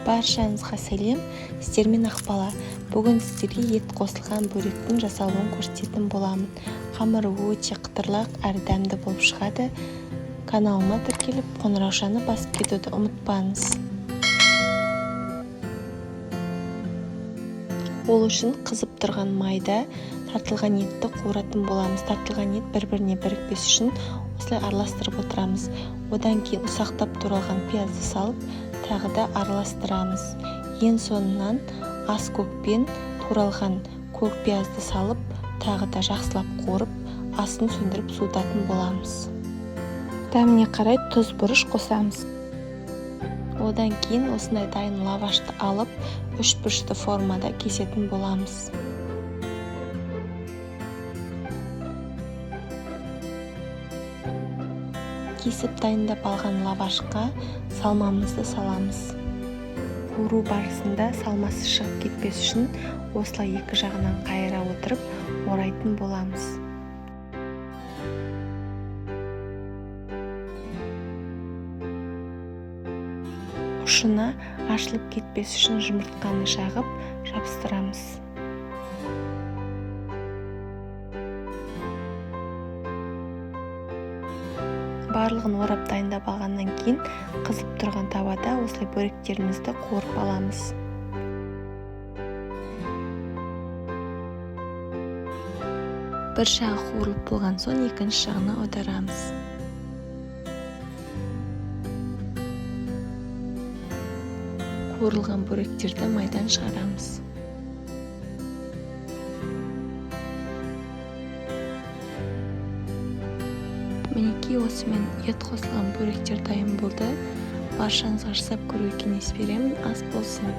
Баршаңызға сәлем, сіздермен Ақбала. Бүгін сіздерге ет қосылған бөректің жасалуын көрсететін боламын. Қамыры өте қытырлақ әрі дәмді болып шығады. Каналыма тіркеліп, қоңыраушаны басып кетуді ұмытпаңыз. Ол үшін қызып тұрған майда тартылған етті қуыратын боламыз. Тартылған ет бір-біріне бірікпес үшін осылай араластырып отырамыз. Одан кейін ұсақтап туралған пиязды салып, тағы да араластырамыз. Ең соңынан ас көкпен туралған көк пиязды салып, тағы да жақсылап қуырып, астын сөндіріп суытатын боламыз. Дәміне қарай тұз, бұрыш қосамыз. Одан кейін осындай дайын лавашты алып, үш бұрышты формада кесетін боламыз. Кесіп дайындап алған лавашқа салмамызды саламыз. Қуыру барысында салмасы шығып кетпес үшін осылай екі жағынан қайыра отырып орайтын боламыз. Ұшына ашылып кетпес үшін жұмыртқаны жағып жабыстырамыз. Барлығын орап дайындап алғаннан кейін қызып тұрған табада осылай бөректерімізді қуырып аламыз. Бір жағы қуырылып болған соң екінші жағына аударамыз. Қуырылған бөректерді майдан шығарамыз. Мінекей осымен ет қосылған бөректер дайын болды. Баршаңызға жасап көруге кеңес беремін. Ас болсын.